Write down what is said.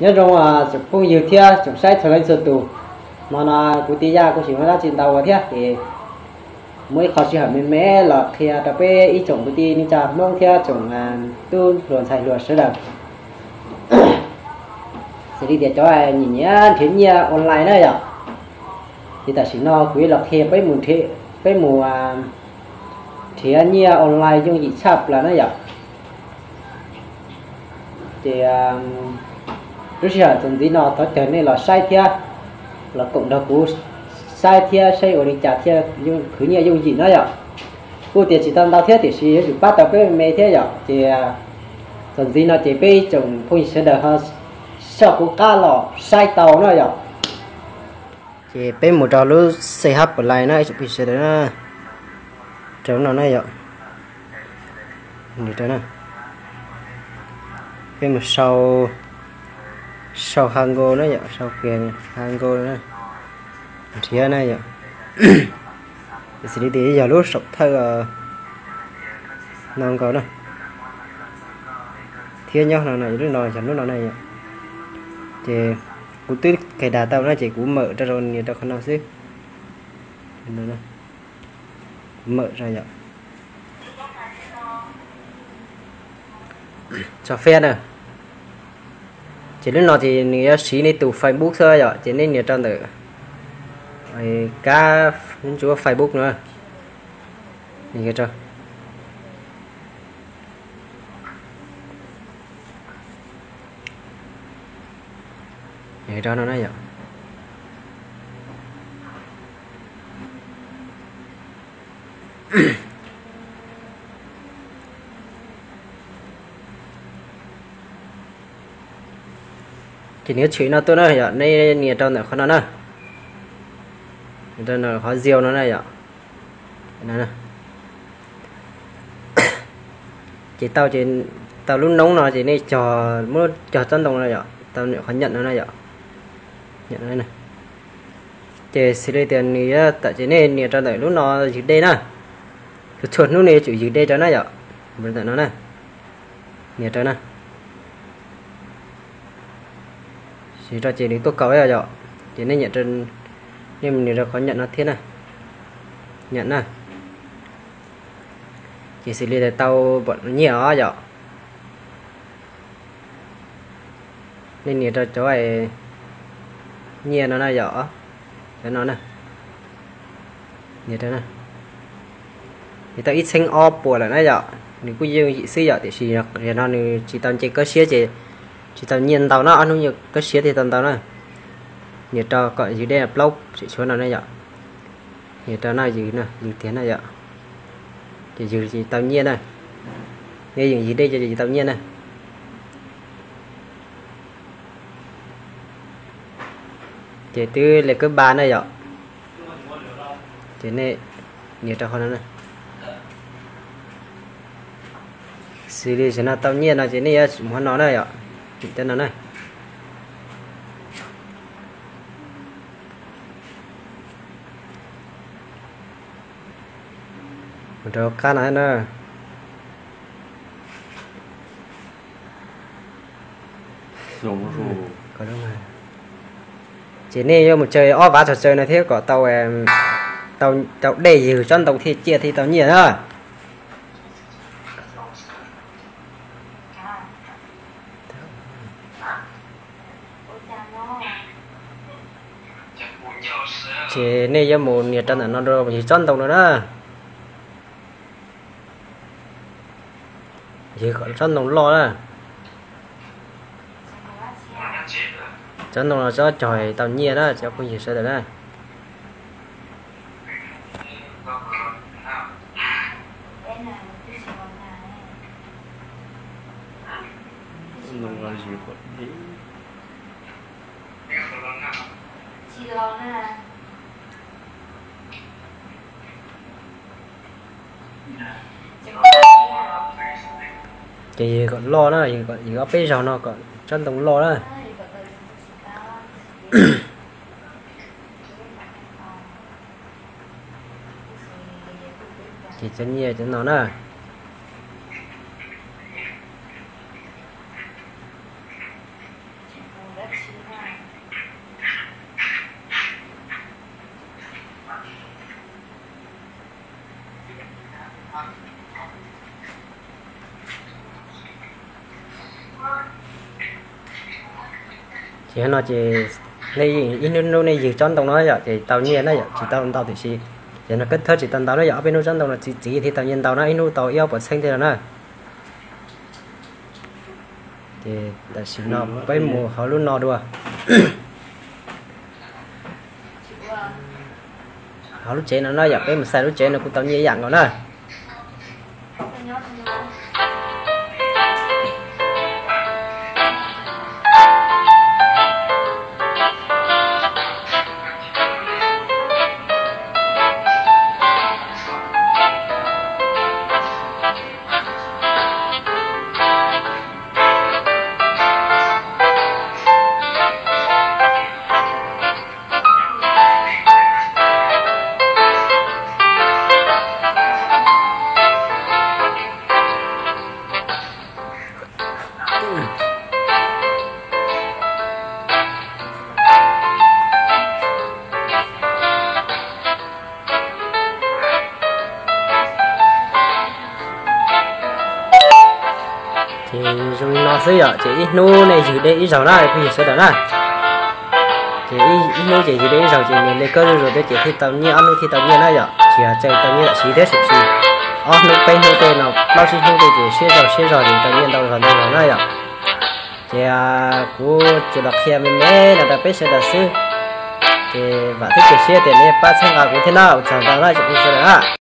Nyob zoo tsoom phooj ywg thiab tsoom saib txhua leej txhua tus. Hmo no kuv tij Yaj kuj tsis muaj dab tsi ntau ua thiab ces muaj ib qho sij hawm me me los qhia rau peb ib tsoom kwv tij neej tsa Hmoob thiab tsoom tub hluas ntxhais hluas sawv daws. Xws li tias cov nyiam nyiam nrhiav nyiaj online na yom, ces tam sim no kuv yuav los qhia peb mus nrhiav, peb mus nrhiav nyiaj online yooj yim tshaj plaws na yom. Ces lub sij hawm txuas ntxiv no thov caw nej los saib thiab los koom nrog kuv saib thiab saib ua li cas thiaj khwv nyiaj yooj yim na yom. Kuj tias tsis tau ntau thiab tiam sis yuav tsum pab tau peb me me thiab yom. Ces txuas ntxiv no ces peb ib tsoom phooj ywg sawv daws ho soj kuv qab los saib tau na yom. Ces peb mus rau lub C H Play na ib tsoom phooj ywg sawv daws na, rau no na yom. Peb mus sau, sau Hago na yom, sau kiag Hago na, nrhiav na yom. Xws li tias yog lub saum thawj no nkaus na, thiab nyob no no lub no yog lub no na yom. Ces kuv twb cài đặt tau na ces kuv mở ra rau nias rau qhov no xwb. Kuv mở ra yom. Cho phép na. Ces lub no ces nws yuav siv nej tus Facebook xwb yom, ces nej nias rau ntawm kab ntsuab Facebook no. Nias rau Nias rau no na yom. Ces nws yuav tshwm no tuaj na yom, nej nias rau ntawm qhov no na. Nias rau ntawm qhov Zelle no na yom. Ces tau, ces tau lub noob no ces nej cog, muab cog tsob ntoo no yom, tau nias qhov nhận no na yom. Nhận no. Ces xws li tias nws yuav tawm ces nej nias rau ntawm lub no ywg dej na. Txhua txhua hnub nej yuav tsum ywg dej rau na yom. Ntawm no na. Nias rau na. Ywg rau ces nws tuaj kaus yom. Ces nej, nej nias rau qhov nhận no thiab na. Nhận na. Ces xws li tias tau nyiaj os yom. Nej nias rau cov nyiaj no na yom, cov no na. Nias rau na. Ces tau ib txheeb ob puas lawm na yom, nws kuj yooj yim xwb yom, tiam sis yog no nws tsis tau nce kab siab ces tsis tau nyiaj ntau na, ob hnub nyiaj kab siab thiaj tau ntau na. Nias rau kom ywg dej plaub tsem tshuav no na yom. Nias rau no ywg, ywg tiag na yom. Ces ywg tsis tau nyiaj na. Nej yeem ywg dej ces tsis tau nyiaj na. Ces twb le kab ba na yom. Ces nej nias rau qhov no na. Xws li tam sim no tau nyiaj no ces nej yuav tsum mus no na yom. Cov no na. Mus rau qab no na. Ces nej yuav mus tsaws ob vab tsawg tsaws no thiab kom tau, tau dej ywg tsob ntoo thiaj ciaj thiaj tau nyiaj na. Ces nej yuav mus nias rau ntawm no rau ywg tsob ntoo no na. Ywg kom tsob ntoo loj na. Tsob ntoo no tsob cog tau nyiaj na cov phooj ywg sawv daws na. Ces ywg kom loj na, ywg ob peb zaug no kom tsob ntoo loj na. Ces cov nyiaj cov no na. Ces no ces nej ib hnub nej ywg tsob ntoo no yom ces tau nyiaj na yom, tsis tau ntau tiam sis ces no kab thawb tsis tau ntau na yom, ob peb hnub tsob ntoo no txiv txiv thiaj tau nyiaj ntau na, ib hnub tau ib ob puas txheeb thiab no na. Ces tam sim no peb mus hauv lub no dua. Hauv lub tsev no na yom, peb mus xaiv lub tsev no kuj tau nyiaj ib yam nkaus na. Ces zoo li no xwb yom, ces ib hnub nej ywg deb ib zaug na phooj ywg sawv daws na. Ces ib hnub ces ywg deb ib zaug ces nws li koj zuj zus thiab ces thiaj tau nyiaj, ob hnub thiaj tau nyiaj na yom, tsis yog tseem tau nyiaj tam sim thiab, tiam sis ob hnub peb hnub tej no plaub tsib hnub tej ces siab zog siab zog ces tau nyiaj ntau zog ntau zog na yom. Ces kuv tsuas los qhia me me no rau peb sawv daws xwb. Ces vam thiab cia siab tias nej pab txhawb nqa kuv thiab na, ua tsaug ntau na cov phooj ywg sawv daws na.